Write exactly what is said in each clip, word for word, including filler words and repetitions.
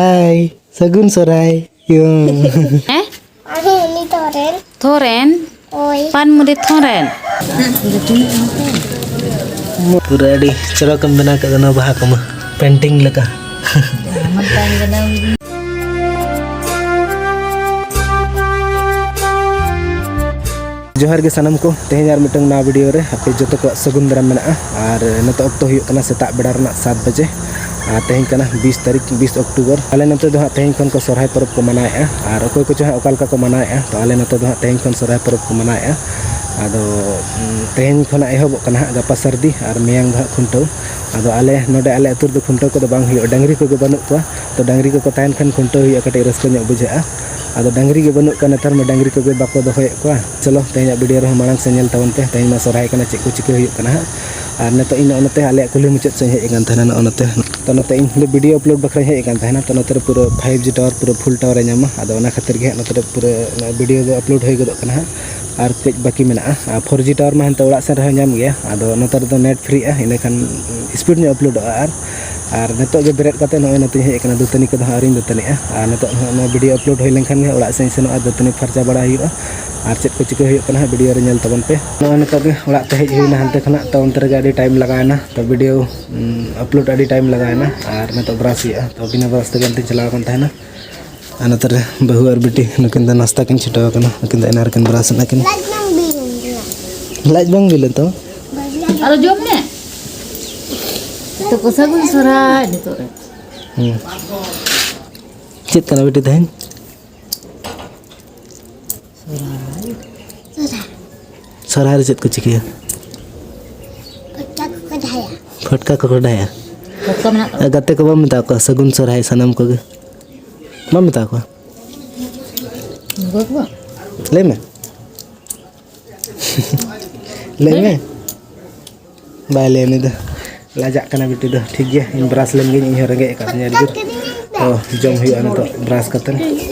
ᱦᱟᱭ, ᱥᱟᱹᱜᱩᱱ ᱥᱚᱨᱦᱟᱭ᱾ ᱦᱮᱸ? ᱟᱨᱦᱚᱸ ᱩᱱᱤ ᱛᱚᱨᱮᱱ᱾ ᱛᱷᱚᱨᱮᱱ? ᱳᱭ᱾ ᱯᱟᱱᱢᱩᱱᱤ ᱛᱷᱚᱨᱮᱱ᱾ ᱯᱩᱨᱟᱹ ᱟᱹᱰᱤ ᱪᱚᱨᱚᱠ ᱮᱢ ᱵᱮᱱᱟᱣ ᱠᱮᱫᱟ ᱱᱚᱣᱟ ᱵᱟᱦᱟ ᱠᱚᱢᱟ, ᱯᱮᱱᱴᱤᱝ ᱞᱮᱠᱟ᱾ ᱡᱚᱦᱟᱨ ᱜᱮ ᱥᱟᱱᱟᱢ ᱠᱚ, ᱛᱮᱦᱮᱧ ᱟᱨ ᱢᱤᱫᱴᱟᱝ ᱱᱟᱣᱟ ᱵᱷᱤᱰᱤᱭᱳ ᱨᱮ ᱟᱯᱮ ᱡᱚᱛᱚ ᱠᱚᱣᱟᱜ ᱥᱟᱹᱜᱩᱱ ᱫᱟᱨᱟᱢ ᱢᱮᱱᱟᱜᱼᱟ᱾ ᱟᱨ ᱱᱤᱛᱚᱜ ᱚᱠᱛᱚ ᱦᱩᱭᱩᱜ ᱠᱟᱱᱟ ᱥᱮᱛᱟᱜ ᱵᱮᱲᱟ ᱨᱮᱱᱟᱜ ᱥᱟᱛ ᱵᱟᱡᱮ᱾ ᱟᱨ ᱛᱮᱦᱮᱧ ᱠᱟᱱᱟ ᱵᱤᱥ ᱛᱟᱹᱨᱤᱠᱷ, ᱵᱤᱥ ᱚᱠᱴᱳᱵᱚᱨ᱾ ᱟᱞᱮ ᱱᱚᱛᱮ ᱫᱚ ᱦᱟᱸᱜ ᱛᱮᱦᱮᱧ ᱠᱷᱚᱱ ᱠᱚ ᱥᱚᱨᱦᱟᱭ ᱯᱚᱨᱚᱵᱽ ᱠᱚ ᱢᱟᱱᱟᱣᱮᱫᱼᱟ᱾ ᱟᱨ ᱚᱠᱚᱭ ᱠᱚᱪᱚ ᱦᱟᱸᱜ ᱚᱠᱟ ᱞᱮᱠᱟ ᱠᱚ ᱢᱟᱱᱟᱣᱮᱫᱼᱟ, ᱛᱚ ᱟᱞᱮ ᱱᱚᱛᱮ ᱫᱚ ᱦᱟᱸᱜ ᱛᱮᱦᱮᱧ ᱠᱷᱚᱱ ᱥᱚᱨᱦᱟᱭ ᱯᱚᱨᱚᱵᱽ ᱠᱚ ᱢᱟᱱᱟᱣᱮᱫᱼᱟ᱾ ᱟᱫᱚ, ᱩᱸ, ᱛᱮᱦᱮᱧ ᱠᱷᱚᱱᱟᱜ ᱮᱦᱚᱵᱚᱜ ᱠᱟᱱᱟ ᱦᱟᱸᱜ, ᱜᱟᱯᱟ ᱥᱟᱹᱨᱫᱤ ᱟᱨ ᱢᱮᱭᱟᱝ ᱫᱚ ᱦᱟᱸᱜ ᱠᱷᱩᱱᱴᱟᱹᱣ᱾ ᱟᱫᱚ ᱟᱞᱮ ᱱᱚᱰᱮ, ᱟᱞᱮ ᱟᱹᱛᱩ ᱨᱮᱫᱚ ᱠᱷᱩᱱᱴᱟᱹᱣ ᱠᱚᱫᱚ ᱵᱟᱝ ᱦᱩᱭᱩᱜᱼᱟ, ᱰᱟᱹᱝᱨᱤ ᱠᱚᱜᱮ ᱵᱟᱹᱱᱩᱜ ᱠᱚᱣᱟ᱾ ᱛᱚ ᱰᱟᱹᱝᱨᱤ ᱠᱚᱠᱚ ᱛᱟᱦᱮᱱ ᱠᱷᱟᱱ ᱠᱷᱩᱱᱴᱟᱹᱣ ᱦᱩᱭᱩᱜᱼᱟ, ᱠᱟᱹᱴᱤᱡ ᱨᱟᱹᱥᱠᱟᱹ ᱧᱚᱜ ᱵᱩᱡᱷᱟᱹᱜᱼᱟ᱾ ᱟᱫᱚ ᱰᱟᱹᱝᱨᱤ ᱜᱮ ᱵᱟᱹᱱᱩᱜ ᱠᱚᱣᱟ, ᱱᱮᱛᱟᱨ ᱢᱟ ᱰᱟᱹᱝᱨᱤ ᱠᱚᱜᱮ ᱵᱟᱠᱚ ᱫᱚᱦᱚᱭᱮᱫ ᱠᱚᱣᱟ᱾ ᱪᱚᱞᱚ, ᱛᱮᱦᱮᱧᱟᱜ ᱵᱷᱤᱰᱤᱭᱳ ᱨᱮᱦᱚᱸ ᱢᱟᱲᱟᱝ ᱥᱮᱫ ᱧᱮᱞ ᱛᱟᱵᱚᱱ ᱯᱮ, ᱛᱮᱦᱮᱧ ᱢᱟ ᱥᱚᱨᱦᱟᱭ ᱠᱟᱱᱟ, ᱪᱮᱫ ᱠᱚ ᱪᱤᱠᱟᱹ ᱦᱩᱭᱩᱜ ᱠᱟᱱᱟ ᱦᱟᱸᱜ᱾ ᱟᱨ ᱱᱤᱛᱚᱜ ᱤᱧ ᱱᱚᱜᱼᱚ ᱱᱚᱛᱮ ᱟᱞᱮᱭᱟᱜ ᱠᱩᱞᱦᱤ ᱢᱩᱪᱟᱹᱫ ᱥᱮᱫ ᱤᱧ ᱦᱮᱡ ᱟᱠᱟᱱ ᱛᱟᱦᱮᱱᱟ, ᱱᱚᱜᱼᱚ ᱱᱚᱛᱮ᱾ ᱛᱚ ᱱᱚᱛᱮ ᱤᱧ ᱵᱷᱤᱰᱤᱭᱳ ᱟᱯᱞᱳᱰ ᱵᱟᱠᱷᱨᱟᱧ ᱦᱮᱡ ᱟᱠᱟᱱ ᱛᱟᱦᱮᱱᱟ᱾ ᱛᱚ ᱱᱚᱛᱮ ᱨᱮ ᱯᱩᱨᱟᱹ ᱯᱷᱟᱭᱤᱵᱽ ᱡᱤ ᱴᱟᱣᱟᱨ, ᱯᱩᱨᱟᱹ ᱯᱷᱩᱞ ᱴᱟᱣᱟᱨᱮ ᱧᱟᱢᱟ᱾ ᱟᱫᱚ ᱚᱱᱟ ᱠᱷᱟᱹᱛᱤᱨ ᱜᱮ ᱦᱟᱸᱜ ᱱᱚᱛᱮ ᱨᱮ ᱯᱩᱨᱟᱹ ᱚᱱᱟ ᱵᱷᱤᱰᱤᱭᱳ ᱫᱚ ᱟᱯᱞᱳᱰ ᱦᱩᱭ ᱜᱚᱫᱚᱜ ᱠᱟᱱᱟ ᱦᱟᱸᱜ᱾ ᱟᱨ ᱠᱟᱹᱡ ᱵᱟᱹᱠᱤ ᱢᱮᱱᱟᱜᱼᱟ᱾ ᱟᱨ ᱯᱷᱳᱨ ᱡᱤ ᱴᱟᱣᱟᱨ ᱢᱟ ᱦᱟᱱᱛᱮ ᱚᱲᱟᱜ ᱥᱮᱫ ᱨᱮᱦᱚᱸ ᱧᱟᱢ ᱜᱮᱭᱟ, ᱟᱫᱚ ᱱᱚᱛᱮ ᱨᱮᱫᱚ ᱱᱮᱴ ᱯᱷᱨᱤᱜᱼᱟ, ᱤᱱᱟᱹᱠᱷᱟᱱ ᱥᱯᱤᱰ ᱧᱚᱜ ᱟᱯᱞᱳᱰᱚᱜᱼᱟ᱾ ᱟᱨ, ᱟᱨ ᱱᱤᱛᱚᱜ ᱜᱮ ᱵᱮᱨᱮᱫ ᱠᱟᱛᱮ ᱱᱚᱜᱼᱚᱭ ᱱᱚᱛᱮᱧ ᱦᱮᱡ ᱟᱠᱟᱱᱟ, ᱫᱟᱹᱛᱟᱹᱱᱤ ᱠᱚᱫᱚ ᱦᱟᱸᱜ ᱟᱹᱣᱨᱤᱧ ᱫᱟᱹᱛᱟᱹᱱᱤᱜᱼᱟ᱾ ᱟᱨ ᱱᱤᱛᱚᱜ ᱱᱚᱜᱼᱚᱭ ᱱᱚᱣᱟ ᱵᱷᱤᱰᱤᱭᱳ ᱟᱯᱞᱳᱰ ᱦᱩᱭ ᱞᱮᱱᱠᱷᱟᱱ ᱜᱮ ᱚᱲᱟᱜ ᱥᱮᱫ ᱤᱧ ᱥᱮᱱᱚᱜᱼᱟ, ᱫᱟᱹᱛᱟᱹᱱᱤ ᱯᱷᱟᱨᱪᱟ ᱵᱟᱲᱟ ᱦᱩᱭᱩᱜᱼᱟ᱾ ᱟᱨ ᱪᱮᱫ ᱠᱚ ᱪᱤᱠᱟᱹ ᱦᱩᱭᱩᱜ ᱠᱟᱱᱟ ᱦᱟᱸᱜ, ᱵᱷᱤᱰᱤᱭᱳ ᱨᱮ ᱧᱮᱞ ᱛᱟᱵᱚᱱ ᱯᱮ᱾ ᱱᱚᱜᱼᱚᱭ ᱱᱤᱛᱚᱜ ᱜᱮ ᱚᱲᱟᱜ ᱛᱮ ᱦᱮᱡ ᱦᱩᱭᱱᱟ ᱦᱟᱱᱛᱮ ᱠᱷᱚᱱᱟᱜ, ᱛᱚ ᱚᱱᱛᱮ ᱨᱮᱜᱮ ᱟᱹᱰᱤ ᱴᱟᱭᱤᱢ ᱞᱟᱜᱟᱣᱮᱱᱟ, ᱛᱚ ᱵᱷᱤᱰᱤᱭᱳ, ᱩᱸ, ᱟᱯᱞᱳᱰ ᱟᱹᱰᱤ ᱴᱟᱭᱤᱢ ᱞᱟᱜᱟᱣᱮᱱᱟ᱾ ᱟᱨ ᱱᱤᱛᱚᱜ ᱵᱨᱟᱥ ᱦᱩᱭᱩᱜᱼᱟ, ᱛᱚ ᱵᱤᱱᱟᱹ ᱵᱨᱟᱥ ᱛᱮᱜᱮ ᱚᱱᱛᱮᱧ ᱪᱟᱞᱟᱣ ᱟᱠᱟᱱ ᱛᱟᱦᱮᱱᱟ᱾ ᱟᱨ ᱱᱚᱛᱮ ᱨᱮ ᱵᱟᱹᱦᱩ ᱟᱨ ᱵᱤᱴᱤ ᱱᱩᱠᱤᱱ ᱫᱚ ᱱᱟᱥᱛᱟ ᱠᱤᱱ ᱪᱷᱩᱴᱟᱹᱣ ᱟᱠᱟᱱᱟ, ᱱᱩᱠᱤᱱ ᱫᱚ ᱮᱱᱟᱝ ᱨᱮᱠᱤᱱ ᱵᱨᱟᱥ ᱮᱱᱟ ᱠᱤᱱ᱾ ᱞᱟᱡ ᱵᱟᱝ ᱵᱤᱞ ᱞᱮᱱ ᱛᱟᱢᱟ? ᱞᱟᱡ ᱵᱟᱝ ᱵᱤᱞ ᱞᱮᱱ ᱛᱟᱢᱟ? ᱟᱨᱚ ᱡᱚᱢ ᱢᱮ᱾ ᱛᱚ ᱠᱚ ᱥᱟᱹᱜᱩᱱ ᱥᱚᱨᱦᱟᱭ ᱱᱤᱛᱚᱜ ᱨᱮ᱾ ᱦᱩᱸ᱾ ᱪᱮᱫ ᱠᱟᱱᱟ ᱵᱤᱴᱤ ᱛᱮᱦᱮᱧ? ᱥᱚᱨᱦᱟᱭ᱾ ᱥᱚᱨᱦᱟᱭ ᱨᱮ ᱪᱮᱫ ᱠᱚ ᱪᱤᱠᱟᱹᱭᱟ? ᱯᱷᱚᱴᱠᱟ ᱠᱚᱠᱚ ᱰᱷᱟᱭᱟ᱾ ᱯᱷᱚᱴᱠᱟ ᱠᱚᱠᱚ ᱰᱷᱟᱭᱟ? ᱯᱷᱚᱴᱠᱟ ᱢᱮᱱᱟᱜ ᱛᱟᱠᱚᱣᱟ᱾ ᱟᱨ ᱜᱟᱛᱮ ᱠᱚ ᱵᱟᱢ ᱢᱮᱛᱟ ᱠᱚᱣᱟ ᱥᱟᱹᱜᱩᱱ ᱥᱚᱨᱦᱟᱭ ᱥᱟᱱᱟᱢ ᱠᱚᱜᱮ? ᱵᱟᱢ ᱢᱮᱛᱟ ᱠᱚᱣᱟ? ᱩᱱᱠᱩ ᱠᱚ? ᱞᱟᱹᱭ ᱢᱮ᱾ ᱞᱟᱹᱭ ᱢᱮ᱾ ᱵᱟᱭ ᱞᱟᱹᱭᱟ ᱩᱱᱤ ᱫᱚ᱾ ᱞᱟᱡᱟᱜ ᱠᱟᱱᱟ ᱵᱤᱴᱤ ᱫᱚ᱾ ᱴᱷᱤᱠ ᱜᱮᱭᱟ, ᱤᱧ ᱵᱨᱟᱥ ᱞᱮᱱ ᱜᱤᱧ, ᱤᱧ ᱦᱚᱸ ᱨᱮᱸᱜᱮᱡ ᱟᱠᱟᱫᱤᱧᱟ ᱟᱹᱰᱤ ᱡᱳᱨ᱾ ᱛᱚ, ᱡᱚᱢ ᱦᱩᱭᱩᱜᱼᱟ ᱱᱤᱛᱚᱜ ᱵᱨᱟᱥ ᱠᱟᱛᱮ᱾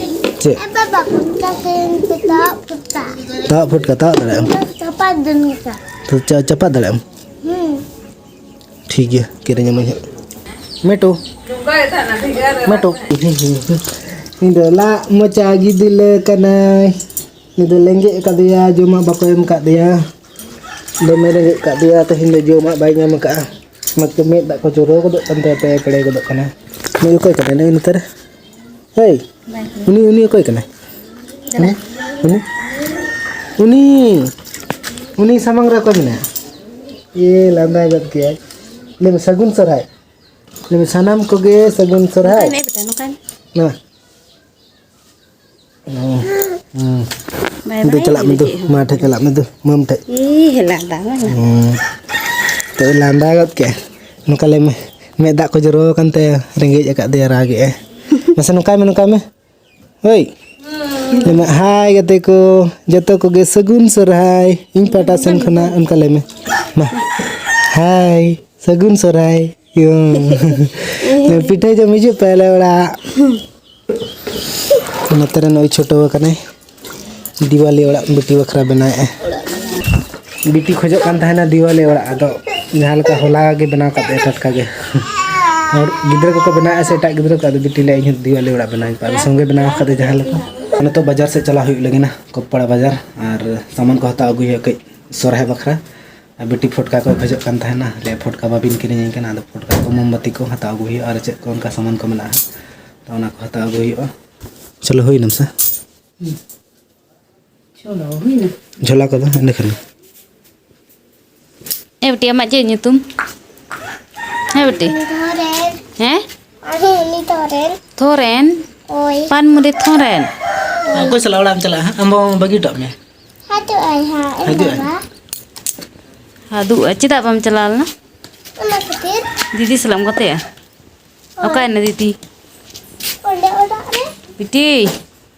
ᱪᱮᱫ? ᱮ ᱵᱟᱵᱟ, ᱯᱷᱩᱴᱠᱟ ᱠᱟᱹᱨᱤᱧ ᱯᱮ ᱛᱚ, ᱯᱷᱩᱴᱠᱟ᱾ ᱛᱟᱣᱟᱜ ᱯᱷᱩᱴᱠᱟ, ᱛᱟᱣᱟᱜ ᱫᱟᱲᱮᱭᱟᱜ ᱟᱢ? ᱪᱟᱯᱟᱫ ᱫᱟᱹᱧ ᱠᱟ᱾ ᱛᱚ, ᱪᱟ-, ᱪᱟᱯᱟᱫ ᱫᱟᱲᱮᱭᱟᱜ ᱟᱢ? ᱦᱩᱸ᱾ ᱴᱷᱤᱠ ᱜᱮᱭᱟ, ᱠᱤᱨᱤᱧ ᱟᱹᱢᱟᱹᱧ ᱦᱟᱸᱜ᱾ ᱢᱮᱴᱩ, ᱢᱟᱴᱩᱠ᱾ ᱤᱧ ᱫᱚ ᱞᱟᱜ ᱢᱚᱪᱟ ᱜᱤᱫᱽᱞᱟᱹ ᱠᱟᱱᱟᱭ᱾ ᱩᱱᱤ ᱫᱚ ᱞᱮᱸᱜᱮᱡ ᱟᱠᱟᱫᱮᱭᱟ, ᱡᱚᱢᱟᱜ ᱵᱟᱠᱚ ᱮᱢ ᱟᱠᱟᱫᱮᱭᱟ᱾ ᱫᱚᱢᱮ ᱨᱮᱸᱜᱮᱡ ᱟᱠᱟᱫᱮᱭᱟ, ᱛᱮᱦᱮᱧ ᱫᱚ ᱡᱚᱢᱟᱜ ᱵᱟᱭ ᱧᱟᱢ ᱟᱠᱟᱫᱼᱟ᱾ ᱚᱱᱟᱛᱮ ᱢᱮᱫ ᱫᱟᱜ ᱠᱚ ᱡᱚᱨᱚ ᱜᱚᱫᱚᱜ ᱠᱟᱱ ᱛᱟᱭᱟ, ᱯᱮᱲᱮ ᱯᱮᱲᱮ ᱜᱚᱫᱚᱜ ᱠᱟᱱᱟ᱾ ᱱᱩᱭ ᱚᱠᱚᱭ ᱠᱟᱱᱟᱭ ᱱᱩᱭ ᱱᱚᱛᱮ ᱨᱮ? ᱦᱮᱭ, ᱩᱱᱤ, ᱩᱱᱤ ᱚᱠᱚᱭ ᱠᱟᱱᱟᱭ? ᱦᱮᱸ? ᱩᱱᱤ? ᱩᱱᱤ, ᱩᱱᱤ ᱥᱟᱢᱟᱝ ᱨᱮ ᱚᱠᱚᱭ ᱢᱮᱱᱟᱭᱟ? ᱤᱭᱟᱹ, ᱞᱟᱸᱫᱟ ᱜᱚᱫ ᱠᱮᱜᱼᱟᱭ᱾ ᱞᱟᱹᱭ ᱢᱮ, ᱥᱟᱹᱜᱩᱱ ᱥᱚᱨᱦᱟᱭ᱾ ᱞᱟᱹᱭ ᱢᱮ, ᱥᱟᱱᱟᱢ ᱠᱚᱜᱮ ᱥᱟᱹᱜᱩᱱ ᱥᱚᱨᱦᱟᱭ᱾ ᱱᱚᱝᱠᱟᱭ ᱢᱮ, ᱵᱮᱴᱟ, ᱱᱚᱝᱠᱟᱭ ᱢᱮ᱾ ᱢᱟ᱾ ᱦᱩᱸ, ᱦᱩᱸ᱾ ᱵᱟᱭ ᱫᱩ, ᱵᱟᱭ ᱪᱟᱞᱟᱜ ᱢᱮ ᱞᱟᱹᱭ ᱫᱩ, ᱪᱮᱫ ᱦᱚᱸ᱾ ᱢᱟ ᱴᱷᱮᱡ ᱪᱟᱞᱟᱜ ᱢᱮ ᱫᱩ, ᱢᱟᱢ ᱴᱷᱮᱡ᱾ ᱤ, ᱦᱮᱞᱟ ᱫᱟᱢ᱾ ᱦᱩᱸ᱾ ᱛᱚ, ᱞᱟᱸᱫᱟ ᱜᱚᱫ ᱠᱮᱜᱼᱟ᱾ ᱱᱚᱝᱠᱟ ᱞᱟᱹᱭ ᱢᱮ, ᱢᱮᱫ ᱫᱟᱜ ᱠᱚ ᱡᱚᱨᱚ ᱟᱠᱟᱱ ᱛᱟᱭᱟ, ᱨᱮᱸᱜᱮᱡ ᱟᱠᱟᱫ ᱫᱮᱭᱟ, ᱨᱟᱜᱮᱜᱼᱟᱭ᱾ ᱢᱟᱥᱮ ᱱᱚᱝᱠᱟᱭ ᱢᱮ, ᱱᱚᱝᱠᱟᱭ ᱢᱮ᱾ ᱦᱳᱭ᱾ ᱞᱟᱹᱭ ᱢᱮ, "ᱦᱟᱭ ᱜᱟᱛᱮ ᱠᱚ, ᱡᱚᱛᱚ ᱠᱚᱜᱮ ᱥᱟᱹᱜᱩᱱ ᱥᱚᱨᱦᱟᱭ ᱤᱧ ᱯᱟᱦᱴᱟ ᱥᱮᱱ ᱠᱷᱚᱱᱟᱜ", ᱚᱱᱠᱟ ᱞᱟᱹᱭ ᱢᱮ᱾ ᱢᱟ, "ᱦᱟᱭ, ᱥᱟᱹᱜᱩᱱ ᱥᱚᱨᱦᱟᱭ᱾" ᱤᱭᱟᱹ᱾ ᱯᱤᱴᱷᱟᱹ ᱡᱚᱢ ᱦᱤᱡᱩᱜ ᱯᱮ ᱟᱞᱮ ᱚᱲᱟᱜ᱾ ᱱᱚᱛᱮ ᱨᱮ ᱱᱩᱭ ᱪᱷᱳᱴᱳ ᱟᱠᱟᱱᱟᱭ, ᱫᱤᱣᱟᱞᱤ ᱚᱲᱟᱜ ᱵᱤᱴᱤ ᱵᱟᱠᱷᱨᱟ ᱵᱮᱱᱟᱣᱮᱫᱼᱟᱭ᱾ ᱵᱤᱴᱤ ᱠᱷᱚᱡᱚᱜ ᱠᱟᱱ ᱛᱟᱦᱮᱱᱟ ᱫᱤᱣᱟᱞᱤ ᱚᱲᱟᱜ, ᱟᱫᱚ ᱡᱟᱦᱟᱸ ᱞᱮᱠᱟ ᱦᱚᱞᱟ ᱜᱮ ᱵᱮᱱᱟᱣ ᱠᱟᱫ ᱞᱮᱭᱟ ᱴᱟᱴᱠᱟ ᱜᱮ᱾ ᱦᱚᱲ ᱜᱤᱫᱽᱨᱟᱹ ᱠᱚᱠᱚ ᱵᱮᱱᱟᱣᱮᱫᱼᱟ ᱥᱮ ᱮᱴᱟᱜ ᱜᱤᱫᱽᱨᱟᱹ ᱠᱚ, ᱟᱫᱚ ᱵᱤᱴᱤ ᱞᱟᱹᱭᱟ, "ᱤᱧ ᱦᱚᱸ ᱫᱤᱣᱟᱞᱤ ᱚᱲᱟᱜ ᱵᱮᱱᱟᱣ ᱤᱧ ᱯᱮ", ᱟᱫᱚ ᱥᱚᱸᱜᱮ ᱵᱮᱱᱟᱣ ᱠᱟᱫᱮ ᱡᱟᱦᱟᱸ ᱞᱮᱠᱟ᱾ ᱱᱤᱛᱚᱜ ᱵᱟᱡᱟᱨ ᱥᱮᱫ ᱪᱟᱞᱟᱣ ᱦᱩᱭᱩᱜ ᱞᱟᱹᱜᱤᱫ ᱱᱟ, ᱠᱚᱯᱟᱲᱟ ᱵᱟᱡᱟᱨ, ᱟᱨ ᱥᱟᱢᱟᱱ ᱠᱚ ᱦᱟᱛᱟᱣ ᱟᱹᱜᱩᱭ ᱦᱩᱭᱩᱜᱼᱟ ᱠᱟᱹᱡ ᱥᱚᱨᱦᱟᱭ ᱵᱟᱠᱷᱨᱟ᱾ ᱟᱨ ᱵᱤᱴᱤ ᱯᱷᱚᱴᱠᱟ ᱠᱚᱭ ᱠᱷᱚᱡᱚᱜ ᱠᱟᱱ ᱛᱟᱦᱮᱱᱟ, ᱞᱟᱹᱭᱟ, "ᱯᱷᱚᱴᱠᱟ ᱵᱟᱵᱤᱱ ᱠᱤᱨᱤᱧ ᱟᱹᱧ ᱠᱟᱱᱟ", ᱟᱫᱚ ᱯᱷᱚᱴᱠᱟ ᱠᱚ, ᱢᱳᱢᱵᱟᱛᱤ ᱠᱚ ᱦᱟᱛᱟᱣ ᱟᱹᱜᱩ ᱦᱩᱭᱩᱜᱼᱟ, ᱟᱨ ᱪᱮᱫ ᱠᱚ ᱚᱱᱠᱟ ᱥᱟᱢᱟᱱ ᱠᱚ ᱢᱮᱱᱟᱜᱼᱟ, ᱛᱚ ᱚᱱᱟ ᱠᱚ ᱦᱟᱛᱟᱣ ᱟᱹᱜᱩ ᱦᱩᱭᱩᱜᱼᱟ᱾ ᱪᱚᱞᱚ, ᱦᱩᱭᱱᱟ ᱥᱮ? ᱦᱩᱸ᱾ ᱪᱚᱞᱚ, ᱦᱩᱭᱱᱟ᱾ ᱡᱷᱚᱞᱟ ᱠᱚᱫᱚ ᱮᱸᱰᱮ ᱠᱷᱟᱱ᱾ ᱮ ᱵᱤᱴᱤ, ᱟᱢᱟᱜ ᱪᱮᱫ ᱧᱩᱛᱩᱢ? ᱦᱮᱸ ᱵᱤᱴᱤ? ᱫᱷᱚᱨᱮᱱ᱾ ᱦᱮᱸ? ᱟᱨᱦᱚᱸ ᱩᱱᱤ ᱫᱷᱚᱨᱮᱱ᱾ ᱛᱷᱚᱨᱮᱱ? ᱳᱭ᱾ ᱯᱟᱱᱢᱩᱱᱤ ᱛᱷᱚᱨᱮᱱ? ᱚᱠᱚᱭ ᱥᱟᱞᱟᱜ ᱚᱲᱟᱜ ᱮᱢ ᱪᱟᱞᱟᱜᱼᱟ ᱦᱟᱸᱜ? ᱟᱢ ᱵᱟᱵᱟ ᱵᱟᱹᱜᱤ ᱦᱚᱴᱚ ᱢᱮᱭᱟ? ᱦᱤᱡᱩᱜ ᱟᱭ ᱦᱟᱸᱜ, ᱤᱧ ᱦᱤᱡᱩᱜ ᱟᱭ? ᱵᱟᱵᱟ᱾ ᱦᱟᱫᱩᱜᱼᱟ, ᱪᱮᱫᱟᱜ ᱵᱟᱢ ᱪᱟᱞᱟᱣ ᱞᱮᱱᱟ? ᱚᱱᱟ ᱠᱷᱟᱹᱛᱤᱨ᱾ ᱫᱤᱫᱤ ᱥᱟᱞᱟᱜ ᱮᱢ ᱜᱟᱛᱮᱜᱼᱟ? ᱦᱳᱭ᱾ ᱚᱠᱟᱭᱮᱱᱟ ᱫᱤᱫᱤ? ᱚᱸᱰᱮ ᱚᱲᱟᱜ ᱨᱮ᱾ ᱵᱤᱴᱤ᱾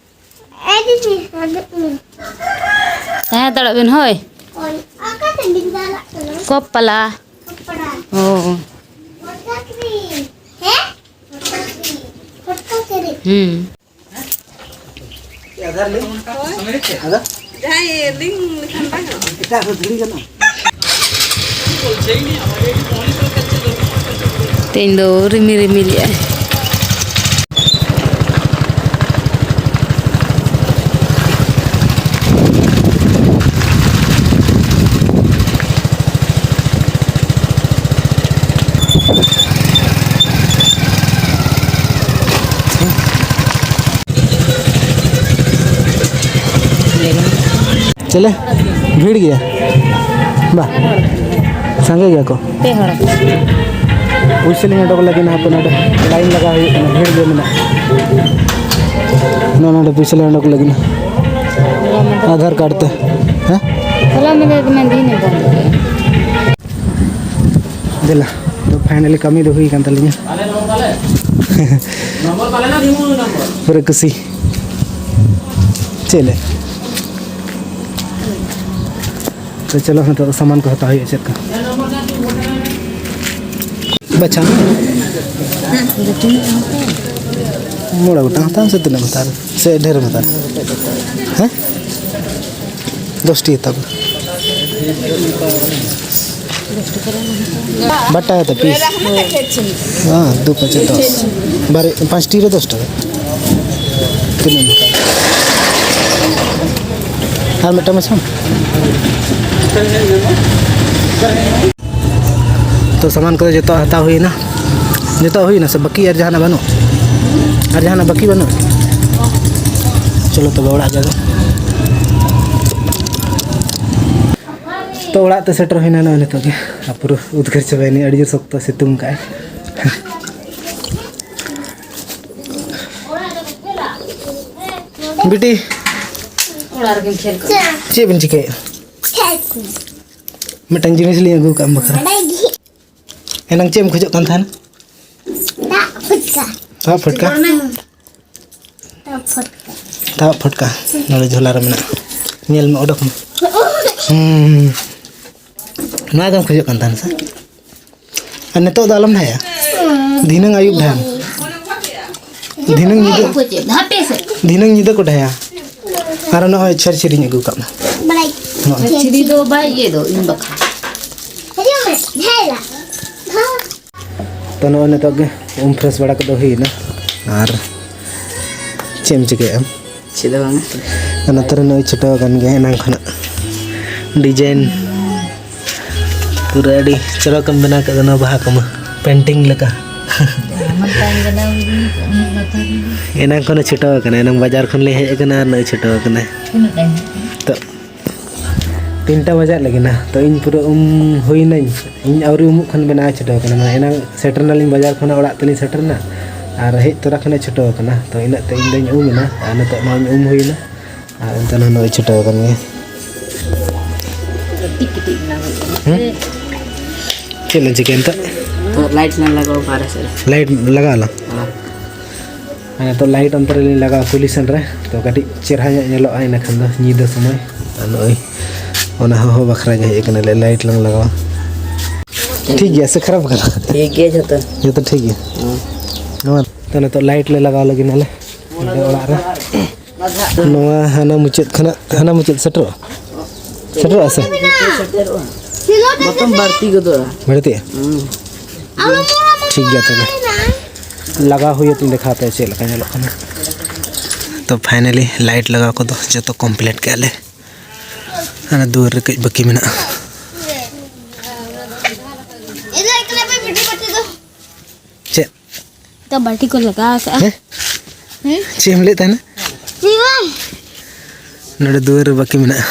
ᱮ ᱫᱤᱫᱤ, ᱦᱤᱡᱩᱜ ᱢᱮ᱾ ᱛᱟᱦᱮᱸ ᱦᱟᱛᱟᱲᱚᱜ ᱵᱤᱱ, ᱦᱳᱭ᱾ ᱦᱳᱭ, ᱚᱠᱟ ᱛᱮ ᱵᱤᱱ ᱪᱟᱞᱟᱜ ᱠᱟᱱᱟ? ᱠᱚᱯ ᱯᱟᱞᱟ᱾ ᱠᱚᱯ ᱯᱟᱞᱟ᱾ ᱚ᱾ ᱯᱷᱚᱴᱠᱟ ᱠᱤᱨᱤᱧ᱾ ᱦᱮᱸ? ᱯᱷᱚᱴᱠᱟ ᱠᱤᱨᱤᱧ᱾ ᱯᱷᱚᱴᱠᱟ ᱠᱤᱨᱤᱧ᱾ ᱦᱩᱸ᱾ ᱟᱫᱷᱟᱨ ᱞᱤᱝᱠ? ᱦᱳᱭ᱾ ᱟᱫᱷᱟᱨ? ᱡᱟᱦᱟᱸᱭ ᱞᱤᱝᱠ ᱞᱮᱠᱷᱟᱱ ᱵᱟᱝ ᱜᱟᱱᱚᱜᱼᱟ? ᱮᱴᱟᱜ ᱦᱚᱸ ᱫᱷᱤᱨᱤ ᱜᱟᱱᱚᱜᱼᱟ? ᱛᱮᱦᱮᱧ ᱫᱚ ᱨᱤᱢᱤᱞ ᱨᱤᱢᱤᱞᱮᱜᱼᱟᱭ᱾ ᱪᱮᱞᱮ ᱵᱷᱤᱲ ᱜᱮᱭᱟ ᱵᱟ, ᱥᱟᱸᱜᱮ ᱜᱮᱭᱟ ᱠᱚ᱾ ᱯᱮ ᱦᱚᱲ᱾ ᱯᱩᱭᱥᱟᱹ ᱞᱤᱧ ᱚᱰᱚᱠ ᱞᱟᱹᱜᱤᱫ ᱦᱟᱯᱮ, ᱱᱚᱰᱮ ᱞᱟᱭᱤᱱ ᱞᱟᱜᱟᱣ ᱦᱩᱭᱩᱜ ᱠᱟᱱᱟ, ᱵᱷᱤᱲ ᱜᱮ ᱢᱮᱱᱟᱜᱼᱟ᱾ ᱱᱚᱣᱟ ᱱᱚᱰᱮ ᱯᱩᱭᱥᱟᱹ ᱞᱤᱧ ᱚᱰᱚᱠ ᱞᱟᱹᱜᱤᱫ ᱟᱫᱷᱟᱨ ᱠᱟᱨᱰ ᱛᱮ᱾ ᱦᱮᱸ? ᱦᱚᱞᱟ ᱢᱟᱫᱷᱮᱨ ᱫᱚ ᱢᱮᱱ ᱫᱤᱧ ᱵᱚᱱᱫ ᱠᱮᱫ᱾ ᱫᱮᱞᱟ, ᱛᱚ finally ᱠᱟᱹᱢᱤ ᱫᱚ ᱦᱩᱭ ᱠᱟᱱ ᱛᱟᱹᱞᱤᱧᱟ᱾ ᱯᱩᱨᱟᱹ ᱠᱩᱥᱤ᱾ ᱪᱮᱫ ᱞᱮ? ᱛᱚ ᱪᱚᱞᱚ, ᱱᱤᱛᱚᱜ ᱫᱚ ᱥᱟᱢᱟᱱ ᱠᱚ ᱦᱟᱛᱟᱣ ᱦᱩᱭᱩᱜᱼᱟ, ᱪᱮᱫ ᱠᱚ᱾ ᱵᱟᱪᱷᱟᱣ ᱢᱮ᱾ ᱢᱚᱬᱮ ᱜᱚᱴᱟᱝ ᱦᱟᱛᱟᱣ ᱥᱮ ᱛᱤᱱᱟᱹᱜ ᱮᱢ ᱦᱟᱛᱟᱣᱟ? ᱥᱮ ᱰᱷᱮᱨ ᱮᱢ ᱦᱟᱛᱟᱣᱟ? ᱦᱮᱸ? ᱫᱚᱥ ᱴᱤ ᱦᱟᱛᱟᱣ ᱢᱮ᱾ ᱵᱟᱨ ᱴᱟᱠᱟ ᱠᱟᱛᱮ ᱯᱤᱥ? ᱦᱮᱸ, ᱫᱩ ᱯᱟᱸᱪᱮ ᱫᱚᱥ᱾ ᱵᱟᱨ, ᱯᱟᱸᱪ ᱴᱤ ᱨᱮ ᱫᱚᱥ ᱴᱟᱠᱟ᱾ ᱛᱤᱱᱟᱹᱜ ᱮᱢ ᱦᱟᱛᱟᱣᱟ? ᱟᱨ ᱢᱤᱫᱴᱟᱝ ᱢᱟᱪᱷᱟ᱾ ᱛᱚ, ᱥᱟᱢᱟᱱ ᱠᱚᱫᱚ ᱡᱚᱛᱚ ᱦᱟᱛᱟᱣ ᱦᱩᱭᱱᱟ᱾ ᱡᱚᱛᱚ ᱦᱩᱭᱱᱟ ᱥᱮ ᱵᱟᱹᱠᱤ ᱟᱨ ᱡᱟᱦᱟᱱᱟᱜ ᱵᱟᱹᱱᱩᱜ? ᱟᱨ ᱡᱟᱦᱟᱱᱟᱜ ᱵᱟᱹᱠᱤ ᱵᱟᱹᱱᱩᱜ? ᱪᱚᱞᱚ ᱛᱚᱵᱮ ᱚᱲᱟᱜ ᱡᱟᱭᱜᱟ᱾ ᱛᱚ, ᱚᱲᱟᱜ ᱛᱮ ᱥᱮᱴᱮᱨ ᱦᱩᱭᱱᱟ ᱱᱚᱜᱼᱚᱭ ᱱᱤᱛᱚᱜ ᱜᱮ᱾ ᱟᱨ ᱯᱩᱨᱟᱹ ᱩᱫᱽᱜᱟᱹᱨ ᱪᱟᱵᱟᱭᱮᱱᱟᱹᱧ, ᱟᱹᱰᱤ ᱡᱳᱨ ᱥᱚᱠᱛᱚ ᱥᱤᱛᱩᱝ ᱠᱟᱜᱼᱟᱭ᱾ ᱵᱤᱴᱤ, ᱚᱲᱟᱜ ᱨᱮᱜᱮᱢ ᱠᱷᱮᱞ ᱠᱟᱱᱟ᱾ ᱪᱮᱫ ᱵᱤᱱ ᱪᱤᱠᱟᱹᱭᱮᱫᱼᱟ? ᱢᱤᱫᱴᱟᱝ ᱡᱤᱱᱤᱥ ᱞᱤᱧ ᱟᱹᱜᱩ ᱠᱟᱜ ᱟᱢ ᱵᱟᱠᱷᱨᱟ᱾ ᱮᱱᱟᱝ ᱪᱮᱫ ᱮᱢ ᱠᱷᱚᱡᱚᱜ ᱠᱟᱱ ᱛᱟᱦᱮᱱᱟ? ᱫᱟᱜ ᱯᱷᱩᱴᱠᱟ᱾ ᱫᱟᱜ ᱯᱷᱩᱴᱠᱟ? ᱫᱟᱜ ᱯᱷᱩᱴᱠᱟ᱾ ᱫᱟᱜ ᱯᱷᱩᱴᱠᱟ᱾ ᱱᱚᱰᱮ ᱡᱷᱚᱞᱟ ᱨᱮ ᱢᱮᱱᱟᱜᱼᱟ᱾ ᱧᱮᱞ ᱢᱮ, ᱚᱰᱚᱠ ᱢᱮ᱾ ᱦᱩᱸ᱾ ᱱᱚᱣᱟ ᱜᱮᱢ ᱠᱷᱚᱡᱚᱜ ᱠᱟᱱ ᱛᱟᱦᱮᱱᱟ ᱥᱮ? ᱟᱨ ᱱᱤᱛᱚᱜ ᱫᱚ ᱟᱞᱚᱢ ᱰᱷᱟᱭᱟ᱾ ᱫᱷᱤᱱᱟᱹᱝ ᱟᱹᱭᱩᱵ ᱰᱷᱟᱭ ᱢᱮ᱾ ᱫᱷᱤᱱᱟᱹᱝ ᱧᱤᱫᱟᱹ, ᱦᱟᱯᱮ ᱥᱮ᱾ ᱫᱷᱤᱱᱟᱹᱝ ᱧᱤᱫᱟᱹ ᱠᱚ ᱰᱷᱟᱭᱟ᱾ ᱟᱨ ᱱᱚᱜᱼᱚᱭ ᱪᱷᱟᱹᱨ ᱪᱷᱤᱨᱤᱧ ᱟᱹᱜᱩ ᱠᱟᱜ ᱢᱮ᱾ ᱵᱟᱲᱟᱭ᱾ ᱱᱚᱜᱼᱚᱭ᱾ ᱪᱷᱤᱨᱤ ᱫᱚ ᱵᱟᱭ ᱤᱭᱟᱹ ᱫᱚ, ᱤᱧ ᱵᱟᱠᱷᱨᱟ᱾ ᱦᱤᱡᱩᱜ ᱢᱮ, ᱰᱷᱟᱭ ᱞᱟ᱾ ᱛᱚ, ᱱᱚᱜᱼᱚᱭ ᱱᱤᱛᱚᱜ ᱜᱮ ᱩᱢ ᱯᱷᱨᱮᱥ ᱵᱟᱲᱟ ᱠᱚᱫᱚ ᱦᱩᱭᱱᱟ᱾ ᱟᱨ ᱪᱮᱫ ᱮᱢ ᱪᱤᱠᱟᱹᱭᱮᱫᱼᱟ? ᱪᱮᱫ ᱦᱚᱸ ᱵᱟᱝᱟ᱾ ᱟᱨ ᱱᱚᱛᱮ ᱨᱮ ᱱᱩᱭ ᱪᱷᱩᱴᱟᱹᱣ ᱟᱠᱟᱱ ᱜᱮᱭᱟ ᱮᱱᱟᱝ ᱠᱷᱚᱱᱟᱜ, ᱰᱤᱡᱟᱭᱤᱱ ᱯᱩᱨᱟᱹ ᱟᱹᱰᱤ ᱪᱚᱨᱚᱠ ᱮᱢ ᱵᱮᱱᱟᱣ ᱠᱮᱫ ᱫᱚ ᱱᱚᱣᱟ ᱵᱟᱦᱟ ᱠᱚᱢᱟ, ᱯᱮᱱᱴᱤᱝ ᱞᱮᱠᱟ᱾ ᱮᱱᱟᱝ ᱠᱷᱚᱱᱮ ᱪᱷᱩᱴᱟᱹᱣ ᱟᱠᱟᱱᱟ, ᱮᱱᱟᱝ ᱵᱟᱡᱟᱨ ᱠᱷᱚᱱ ᱞᱤᱧ ᱦᱮᱡ ᱟᱠᱟᱱᱟ ᱟᱨ ᱱᱩᱭ ᱪᱷᱩᱴᱟᱹᱣ ᱟᱠᱟᱱᱟᱭ᱾ ᱛᱚ, ᱛᱤᱱᱴᱟ ᱵᱟᱡᱟᱜ ᱞᱟᱹᱜᱤᱫ ᱱᱟ, ᱛᱚ ᱤᱧ ᱯᱩᱨᱟᱹ ᱩᱢ ᱦᱩᱭᱱᱟᱹᱧ, ᱤᱧ ᱟᱹᱣᱨᱤ ᱩᱢᱩᱜ ᱠᱷᱚᱱ ᱵᱮᱱᱟᱣ ᱪᱷᱩᱴᱟᱹᱣ ᱟᱠᱟᱱᱟ᱾ ᱢᱟᱱᱮ ᱮᱱᱟᱝ ᱥᱮᱴᱮᱨ ᱱᱟᱞᱤᱧ ᱵᱟᱡᱟᱨ ᱠᱷᱚᱱᱟᱜ ᱚᱲᱟᱜ ᱛᱮᱞᱤᱧ ᱥᱮᱴᱮᱨ ᱮᱱᱟ, ᱟᱨ ᱦᱮᱡ ᱛᱚᱨᱟ ᱠᱷᱚᱱᱮ ᱪᱷᱩᱴᱟᱹᱣ ᱟᱠᱟᱱᱟ᱾ ᱛᱚ ᱤᱱᱟᱹᱜ ᱛᱮ ᱤᱧ ᱫᱚᱧ ᱩᱢ ᱮᱱᱟ, ᱟᱨ ᱱᱤᱛᱚᱜ ᱱᱚᱜᱼᱚᱭ ᱩᱢ ᱦᱩᱭᱱᱟ, ᱟᱨ ᱚᱱᱛᱮ ᱱᱚᱜᱼᱚᱭ ᱪᱷᱩᱴᱟᱹᱣ ᱟᱠᱟᱱ ᱜᱮᱭᱟ᱾ ᱠᱟᱹᱴᱤᱡ ᱠᱟᱹᱴᱤᱡ ᱵᱮᱱᱟᱣ ᱦᱩᱭᱩᱜ ᱠᱟᱱᱟ᱾ ᱦᱮᱸ? ᱪᱮᱫ ᱞᱮ ᱪᱤᱠᱟᱹᱭᱟ ᱱᱤᱛᱚᱜ? ᱛᱚ ᱞᱟᱭᱤᱴ ᱞᱟᱝ ᱞᱟᱜᱟᱣᱟ ᱵᱟᱦᱨᱮ ᱥᱮᱫ ᱨᱮ᱾ ᱞᱟᱭᱤᱴ ᱞᱟᱜᱟᱣ ᱟᱞᱟᱝ? ᱦᱮᱸ᱾ ᱟᱨ ᱱᱤᱛᱚᱜ ᱞᱟᱭᱤᱴ ᱚᱱᱛᱮ ᱨᱮᱞᱤᱧ ᱞᱟᱜᱟᱣᱟ ᱠᱩᱞᱦᱤ ᱥᱮᱱ ᱨᱮ, ᱛᱚ ᱠᱟᱹᱴᱤᱡ ᱪᱮᱨᱦᱟ ᱧᱚᱜ ᱧᱮᱞᱚᱜᱼᱟ ᱤᱱᱟᱹ ᱠᱷᱟᱱ ᱫᱚ ᱧᱤᱫᱟᱹ ᱥᱚᱢᱚᱭ᱾ ᱟᱨ ᱱᱚᱜᱼᱚᱭ ᱚᱱᱟ ᱦᱚᱦᱚ ᱵᱟᱠᱷᱨᱟ ᱜᱮ ᱦᱮᱡ ᱟᱠᱟᱱᱟᱞᱮ, ᱞᱟᱭᱤᱴ ᱞᱟᱝ ᱞᱟᱜᱟᱣᱟ᱾ ᱴᱷᱤᱠ ᱜᱮᱭᱟ ᱥᱮ ᱠᱷᱟᱨᱟᱯ ᱟᱠᱟᱱᱟ? ᱴᱷᱤᱠ ᱜᱮᱭᱟ ᱡᱷᱚᱛᱚ᱾ ᱡᱷᱚᱛᱚ ᱴᱷᱤᱠ ᱜᱮᱭᱟ? ᱦᱮᱸ᱾ ᱱᱚᱣᱟ ᱛᱚ ᱱᱤᱛᱚᱜ ᱞᱟᱭᱤᱴ ᱞᱮ ᱞᱟᱜᱟᱣ ᱞᱟᱹᱜᱤᱫ ᱱᱟᱞᱮ ᱱᱚᱰᱮ ᱚᱲᱟᱜ ᱨᱮ᱾ ᱱᱚᱣᱟ ᱦᱟᱱᱟ ᱢᱩᱪᱟᱹᱫ ᱠᱷᱚᱱᱟᱜ ᱦᱟᱱᱟ ᱢᱩᱪᱟᱹᱫ ᱥᱮᱴᱮᱨᱚᱜᱼᱟ? ᱥᱮᱴᱮᱨᱚᱜᱼᱟ ᱥᱮ? ᱥᱮᱴᱮᱨᱚᱜᱼᱟ᱾ ᱵᱟᱠᱷᱟᱱ ᱵᱟᱹᱲᱛᱤ ᱜᱚᱫᱚᱜᱼᱟ᱾ ᱵᱟᱹᱲᱛᱤᱜᱼᱟ? ᱦᱩᱸ᱾ ᱴᱷᱤᱠ ᱜᱮᱭᱟ ᱛᱚᱵᱮ᱾ ᱞᱟᱜᱟᱣ ᱦᱩᱭ ᱟᱛᱮᱧ ᱫᱮᱠᱷᱟᱣ ᱟᱯᱮᱭᱟ ᱪᱮᱫ ᱞᱮᱠᱟ ᱧᱮᱞᱚᱜ ᱠᱟᱱᱟ᱾ ᱛᱚ finally ᱞᱟᱭᱤᱴ ᱞᱟᱜᱟᱣ ᱠᱚᱫᱚ ᱡᱚᱛᱚ ᱠᱚᱢᱯᱞᱤᱴ ᱠᱮᱜᱼᱟ ᱞᱮ᱾ ᱦᱟᱱᱟ ᱫᱩᱣᱟᱹᱨ ᱨᱮ ᱠᱟᱹᱡ ᱵᱟᱹᱠᱤ ᱢᱮᱱᱟᱜᱼᱟ᱾ ᱪᱮᱫ? ᱛᱚ ᱵᱟᱹᱴᱤ ᱠᱚ ᱞᱟᱜᱟᱣ ᱟᱠᱟᱜᱼᱟ᱾ ᱦᱮᱸ? ᱦᱮᱸ? ᱪᱮᱫ ᱮᱢ ᱞᱟᱹᱭᱮᱫ ᱛᱟᱦᱮᱱᱟ? ᱪᱮᱫ ᱵᱟᱝ᱾ ᱱᱚᱰᱮ ᱫᱩᱣᱟᱹᱨ ᱨᱮ ᱵᱟᱹᱠᱤ ᱢᱮᱱᱟᱜᱼᱟ᱾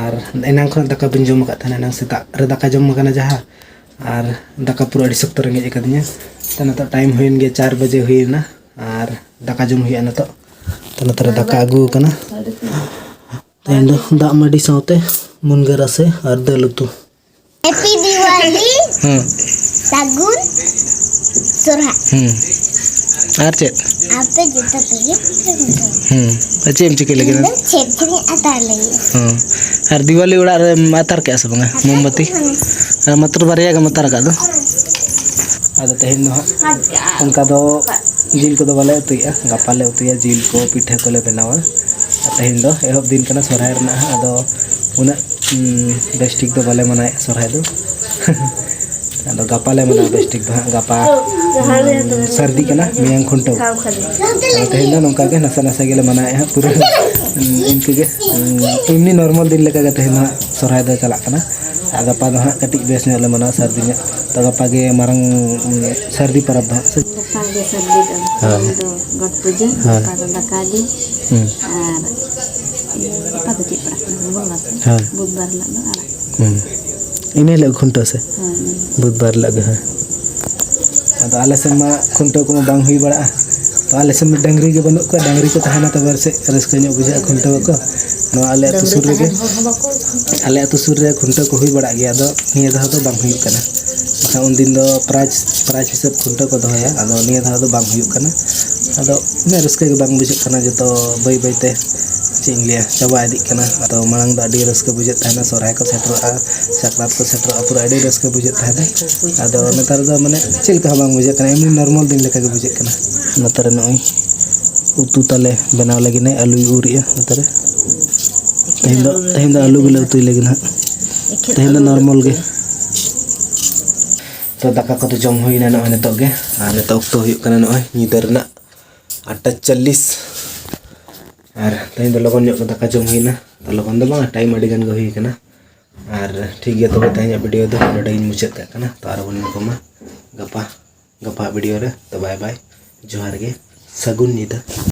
ᱟᱨ ᱮᱱᱟᱝ ᱠᱷᱚᱱ ᱫᱟᱠᱟ ᱵᱟᱹᱧ ᱡᱚᱢ ᱟᱠᱟᱫ ᱛᱟᱦᱮᱱᱟ, ᱮᱱᱟᱝ ᱥᱮᱛᱟᱜ ᱨᱮ ᱫᱟᱠᱟ ᱡᱚᱢ ᱟᱠᱟᱱᱟ ᱡᱟᱦᱟᱸ, ᱟᱨ ᱫᱟᱠᱟ ᱯᱩᱨᱟᱹ ᱟᱹᱰᱤ ᱥᱚᱠᱛᱚ ᱨᱮᱸᱜᱮᱡ ᱟᱠᱟᱫᱤᱧᱟ᱾ ᱛᱚ ᱱᱤᱛᱚᱜ ᱴᱟᱭᱤᱢ ᱦᱩᱭᱮᱱ ᱜᱮᱭᱟ, ᱪᱟᱨ ᱵᱟᱡᱮ ᱦᱩᱭᱮᱱᱟ ᱟᱨ ᱫᱟᱠᱟ ᱡᱚᱢ ᱦᱩᱭᱩᱜᱼᱟ ᱱᱤᱛᱚᱜ᱾ ᱛᱚ ᱱᱚᱛᱮ ᱨᱮ ᱫᱟᱠᱟ ᱟᱹᱜᱩ ᱟᱠᱟᱱᱟ᱾ ᱛᱮᱦᱮᱧ ᱫᱚ ᱫᱟᱜ ᱢᱟᱹᱰᱤ ᱥᱟᱶᱛᱮ ᱢᱩᱱᱜᱟᱹ ᱨᱟᱥᱮ ᱟᱨ ᱫᱟᱹᱞ ᱩᱛᱩ᱾ Happy Diwali᱾ ᱦᱮᱸ᱾ ᱥᱟᱹᱜᱩᱱ ᱥᱚᱨᱦᱟᱭ᱾ ᱦᱮᱸ᱾ ᱟᱨ ᱪᱮᱫ? ᱟᱯᱮ ᱡᱚᱛᱚ ᱠᱚᱜᱮ ᱥᱟᱹᱜᱩᱱ ᱥᱚᱨᱦᱟᱭ᱾ ᱦᱮᱸ᱾ ᱟᱨ ᱪᱮᱫ ᱮᱢ ᱪᱤᱠᱟᱹ ᱞᱟᱹᱜᱤᱫ? ᱤᱧ ᱫᱚ ᱪᱷᱮᱯ ᱪᱷᱮᱯ ᱤᱧ ᱟᱛᱟᱨ ᱞᱟᱹᱜᱤᱫ᱾ ᱦᱮᱸ᱾ ᱟᱨ ᱫᱤᱣᱟᱞᱤ ᱚᱲᱟᱜ ᱨᱮᱢ ᱟᱛᱟᱨ ᱠᱮᱜᱼᱟ ᱥᱮ ᱵᱟᱝᱟ? ᱟᱛᱟᱨ ᱢᱳᱢᱵᱟᱛᱤ? ᱠᱮᱜᱼᱟ᱾ ᱟᱨ ᱢᱟᱛᱨᱚ ᱵᱟᱨᱭᱟ ᱜᱮᱢ ᱟᱛᱟᱨ ᱟᱠᱟᱫ ᱫᱚ? ᱟᱫᱚ ᱛᱮᱦᱮᱧ ᱫᱚ ᱦᱟᱸᱜ ᱚᱱᱠᱟ ᱫᱚ ᱡᱤᱞ ᱠᱚᱫᱚ ᱵᱟᱞᱮ ᱩᱛᱩᱭᱮᱫᱼᱟ᱾ ᱜᱟᱯᱟ ᱞᱮ ᱩᱛᱩᱭᱟ ᱡᱤᱞ ᱠᱚ, ᱯᱤᱴᱷᱟᱹ ᱠᱚᱞᱮ ᱵᱮᱱᱟᱣᱟ᱾ ᱟᱨ ᱛᱮᱦᱮᱧ ᱫᱚ ᱮᱦᱚᱵ ᱫᱤᱱ ᱠᱟᱱᱟ ᱥᱚᱨᱦᱟᱭ ᱨᱮᱱᱟᱜ ᱦᱟᱸᱜ, ᱟᱫᱚ ᱩᱱᱟᱹᱜ ᱩᱸ, ᱵᱮᱥ ᱴᱷᱤᱠ ᱫᱚ ᱵᱟᱞᱮ ᱢᱟᱱᱟᱣᱮᱫᱼᱟ ᱥᱚᱨᱦᱟᱭ ᱫᱚ᱾ ᱟᱫᱚ ᱜᱟᱯᱟ ᱞᱮ ᱢᱟᱱᱟᱣᱟ ᱵᱮᱥ ᱴᱷᱤᱠ ᱫᱚ ᱦᱟᱸᱜ, ᱜᱟᱯᱟ ᱩᱸ, ᱥᱟᱹᱨᱫᱤ ᱠᱟᱱᱟ, ᱢᱮᱭᱟᱝ ᱠᱷᱩᱱᱴᱟᱹᱣ᱾ ᱟᱫᱚ ᱛᱮᱦᱮᱧ ᱫᱚ ᱱᱚᱝᱠᱟ ᱜᱮ ᱱᱟᱥᱮ ᱱᱟᱥᱮ ᱜᱮᱞᱮ ᱢᱟᱱᱟᱣᱮᱫᱼᱟ ᱦᱟᱸᱜ, ᱯᱩᱨᱟᱹ ᱩᱸ, ᱤᱱᱠᱟᱹ ᱜᱮ ᱩᱸ, ᱮᱢᱱᱤ ᱱᱚᱨᱢᱟᱞ ᱫᱤᱱ ᱞᱮᱠᱟ ᱜᱮ ᱛᱮᱦᱮᱧ ᱫᱚ ᱦᱟᱸᱜ ᱥᱚᱨᱦᱟᱭ ᱫᱚ ᱪᱟᱞᱟᱜ ᱠᱟᱱᱟ᱾ ᱟᱨ ᱜᱟᱯᱟ ᱫᱚ ᱦᱟᱸᱜ ᱠᱟᱹᱴᱤᱡ ᱵᱮᱥ ᱧᱚᱜ ᱞᱮ ᱢᱟᱱᱟᱣᱟ ᱥᱟᱹᱨᱫᱤ ᱧᱚᱜ᱾ ᱛᱚ ᱜᱟᱯᱟ ᱜᱮ ᱢᱟᱨᱟᱝ ᱩᱸ, ᱥᱟᱹᱨᱫᱤ ᱯᱚᱨᱚᱵᱽ ᱫᱚ ᱦᱟᱸᱜ ᱥᱮ? ᱜᱟᱯᱟ ᱜᱮ ᱥᱟᱹᱨᱫᱤ ᱫᱚ᱾ ᱦᱳᱭ᱾ ᱛᱮᱦᱮᱧ ᱫᱚ ᱜᱚᱴ ᱯᱩᱡᱟᱹ, ᱦᱳᱭ᱾ ᱜᱟᱯᱟ ᱫᱚ ᱫᱟᱠᱟ ᱫᱤᱱ᱾ ᱦᱩᱸ᱾ ᱟᱨ ᱜᱟᱯᱟ ᱫᱚ ᱪᱮᱫ ᱯᱟᱲᱟᱜ ᱠᱟᱱᱟ? ᱢᱚᱝᱜᱚᱞ ᱵᱟᱨ ᱥᱮ? ᱦᱳᱭ᱾ ᱵᱩᱫᱷᱵᱟᱨ ᱦᱤᱞᱳᱜ ᱫᱚ ᱟᱲᱟᱜ᱾ ᱦᱩᱸ᱾ ᱤᱱᱟᱹ ᱦᱤᱞᱳᱜ ᱠᱷᱩᱱᱴᱟᱹᱣ ᱥᱮ? ᱦᱳᱭ, ᱤᱱᱟᱹ ᱦᱤᱞᱳᱜ᱾ ᱵᱩᱫᱷᱵᱟᱨ ᱦᱤᱞᱳᱜ ᱜᱮ, ᱦᱮᱸ᱾ ᱟᱫᱚ ᱟᱞᱮ ᱥᱮᱱ ᱢᱟ ᱠᱷᱩᱱᱴᱟᱹᱣ ᱠᱚᱢᱟ ᱵᱟᱝ ᱦᱩᱭ ᱵᱟᱲᱟᱜᱼᱟ᱾ ᱛᱚ ᱟᱞᱮ ᱥᱮᱱ ᱢᱟ ᱰᱟᱹᱝᱨᱤ ᱜᱮ ᱵᱟᱹᱱᱩᱜ ᱠᱚᱣᱟ, ᱰᱟᱹᱝᱨᱤ ᱠᱚ ᱛᱟᱦᱮᱱᱟ ᱛᱚᱵᱮ ᱥᱮ ᱨᱟᱹᱥᱠᱟᱹ ᱧᱚᱜ ᱵᱩᱡᱷᱟᱹᱜᱼᱟ ᱠᱷᱩᱱᱴᱟᱹᱣ ᱠᱚ᱾ ᱱᱚᱣᱟ ᱟᱞᱮ ᱟᱹᱛᱩ ᱰᱟᱹᱝᱨᱤ ᱥᱩᱨ ᱨᱮᱜᱮ, ᱛᱟᱦᱮᱱ ᱦᱚᱲ ᱦᱚᱸ ᱵᱟᱠᱚ ᱟᱞᱮ ᱟᱹᱛᱩ ᱥᱩᱨ ᱨᱮ ᱠᱷᱩᱱᱴᱟᱹᱣ ᱠᱚ ᱦᱩᱭ ᱵᱟᱲᱟᱜ ᱜᱮᱭᱟ, ᱟᱫᱚ ᱱᱤᱭᱟᱹ ᱫᱷᱟᱣ ᱫᱚ ᱵᱟᱝ ᱦᱩᱭᱩᱜ ᱠᱟᱱᱟ᱾ ᱵᱟᱠᱷᱟᱱ ᱩᱱᱫᱤᱱ ᱫᱚ ᱯᱨᱟᱭᱤᱡᱽ, ᱯᱨᱟᱭᱤᱡᱽ ᱦᱤᱥᱟᱹᱵ ᱠᱷᱩᱱᱴᱟᱹᱣ ᱠᱚ ᱫᱚᱦᱚᱭᱟ, ᱟᱫᱚ ᱱᱤᱭᱟᱹ ᱫᱷᱟᱣ ᱫᱚ ᱵᱟᱝ ᱦᱩᱭᱩᱜ ᱠᱟᱱᱟ᱾ ᱟᱫᱚ ᱩᱱᱟᱹᱜ ᱨᱟᱹᱥᱠᱟᱹ ᱜᱮ ᱵᱟᱝ ᱵᱩᱡᱷᱟᱹᱜ ᱠᱟᱱᱟ, ᱡᱚᱛᱚ ᱵᱟᱹᱭ ᱵᱟᱹᱭ ᱛᱮ ᱪᱮᱫ ᱤᱧ ᱞᱟᱹᱭᱟ, ᱪᱟᱵᱟ ᱤᱫᱤᱜ ᱠᱟᱱᱟ᱾ ᱟᱫᱚ ᱢᱟᱲᱟᱝ ᱫᱚ ᱟᱹᱰᱤ ᱨᱟᱹᱥᱠᱟᱹ ᱵᱩᱡᱷᱟᱹᱜ ᱛᱟᱦᱮᱱᱟ, ᱥᱚᱦᱨᱟᱭ ᱠᱚ ᱥᱮᱴᱮᱨᱚᱜᱼᱟ, ᱥᱟᱠᱨᱟᱛ ᱠᱚ ᱥᱮᱴᱮᱨᱚᱜᱼᱟ, ᱯᱩᱨᱟᱹ ᱟᱹᱰᱤ ᱨᱟᱹᱥᱠᱟᱹ ᱵᱩᱡᱷᱟᱹᱜ ᱛᱟᱦᱮᱱᱟ᱾ ᱟᱫᱚ ᱱᱮᱛᱟᱨ ᱫᱚ ᱢᱟᱱᱮ ᱪᱮᱫ ᱞᱮᱠᱟ ᱦᱚᱸ ᱵᱟᱝ ᱵᱩᱡᱷᱟᱹᱜ ᱠᱟᱱᱟ, ᱮᱢᱱᱤ ᱱᱚᱨᱢᱟᱞ ᱫᱤᱱ ᱞᱮᱠᱟ ᱜᱮ ᱵᱩᱡᱷᱟᱹᱜ ᱠᱟᱱᱟ᱾ ᱱᱚᱛᱮ ᱨᱮ ᱱᱚᱜᱼᱚᱭ ᱩᱛᱩ ᱛᱟᱞᱮ ᱵᱮᱱᱟᱣ ᱞᱟᱹᱜᱤᱫ ᱮ ᱟᱹᱞᱩᱭ ᱩᱨᱮᱜᱼᱟ ᱱᱚᱛᱮ ᱨᱮ᱾ ᱛᱮᱦᱮᱧ ᱫᱚ, ᱛᱮᱦᱮᱧ ᱫᱚ ᱟᱹᱞᱩ ᱜᱮᱞᱮ ᱩᱛᱩᱭ ᱞᱟᱹᱜᱤᱫ ᱱᱟᱦᱟᱜ᱾ ᱮᱠᱷᱮᱱ ᱛᱮᱦᱮᱧ ᱫᱚ ᱟᱹᱞᱩ ᱱᱚᱨᱢᱟᱞ ᱜᱮ᱾ ᱛᱚ ᱫᱟᱠᱟ ᱠᱚᱫᱚ ᱡᱚᱢ ᱦᱩᱭᱱᱟ ᱱᱚᱜᱼᱚᱭ ᱱᱤᱛᱚᱜ ᱜᱮ, ᱟᱨ ᱱᱤᱛᱚᱜ ᱚᱠᱛᱚ ᱦᱩᱭᱩᱜ ᱠᱟᱱᱟ ᱱᱚᱜᱼᱚᱭ ᱧᱤᱫᱟᱹ ᱨᱮᱱᱟᱜ ᱟᱴᱴᱟ ᱪᱚᱞᱞᱤᱥ᱾ ᱟᱨ ᱛᱮᱦᱮᱧ ᱫᱚ ᱞᱚᱜᱚᱱ ᱧᱚᱜ ᱜᱮ ᱫᱟᱠᱟ ᱡᱚᱢ ᱦᱩᱭᱱᱟ᱾ ᱛᱚ ᱞᱚᱜᱚᱱ ᱫᱚ ᱵᱟᱝ, ᱴᱟᱭᱤᱢ ᱟᱹᱰᱤ ᱜᱟᱱ ᱜᱮ ᱦᱩᱭ ᱠᱟᱱᱟ᱾ ᱟᱨ ᱴᱷᱤᱠ ᱜᱮᱭᱟ, ᱛᱚᱵᱮ ᱛᱮᱦᱮᱧᱟᱜ ᱵᱷᱤᱰᱤᱭᱳ ᱫᱚ ᱱᱚᱰᱮ ᱜᱤᱧ ᱢᱩᱪᱟᱹᱫ ᱠᱟᱜ ᱠᱟᱱᱟ᱾ ᱛᱚ ᱟᱨᱚ ᱵᱚᱱ ᱧᱟᱯᱟᱢᱟ ᱜᱟᱯᱟ, ᱜᱟᱯᱟ ᱵᱷᱤᱰᱤᱭᱳ ᱨᱮ᱾ ᱛᱚ ᱵᱟᱭ ᱵᱟᱭ, ᱡᱚᱦᱟᱨ ᱜᱮ, ᱥᱟᱹᱜᱩᱱ ᱧᱤᱫᱟᱹ᱾